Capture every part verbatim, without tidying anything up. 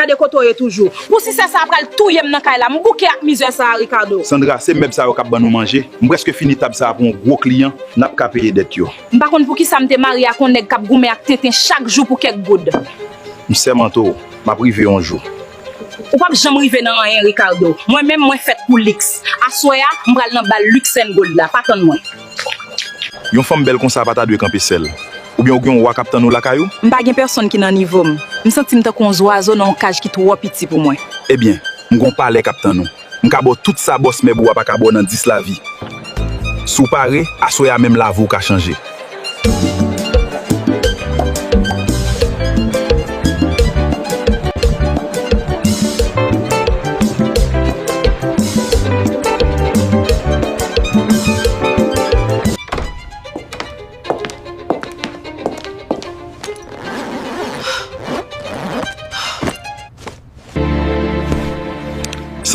Gade kote w ye toujou. Pou sisè sa a pral touye m nan kay la, m bouke ak mizè sa a, Ricardo. Sandra, se mèb sa yo k ap ban nou manje. M prèske fini tab sa a pou yon gwo kliyan, n ap ka peye dèt yo. M pa konn poukisa m te marye ak yon nèg k ap goumen ak tenten chak jou pou kèk goud. M sèmante w, m ap rive yon jou. Ou p ap janm rive nan anyen, Ricardo. Mwen menm, mwen fèt pou liks. Aswè a, m pral nan bal Luxembourg la. Pa tann mwen. Yon fanm bèl konsa pa ta dwe kanpe sèl. Oubyen ou gen yon wa k ap tann ou lakay ou? M pa gen pèsonn ki nan nivo m. M santi m tankou yon zwazo nan yon kaj ki twò piti pou mwen. Ebyen, m gen yon palè k ap tann ou. M ka ba w tout sa bòs mèb ou a pa ka ba w nan dis lavi. Si w pare, aswè a menm lavi w ka chanje.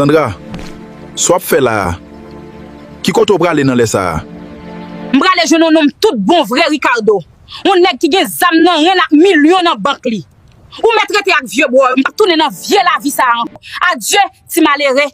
Sandra, sa w ap fè la a? Ki kote w prale nan lè sa a? M prale jwenn yon nonm tout bon vre, Ricardo. Yon nèg ki gen zam nan ren l ak milyon nan bank li. Ou mèt rete ak vye bò yo, m p ap tounen nan vye lavi sa a ankò. Adye, ti malere.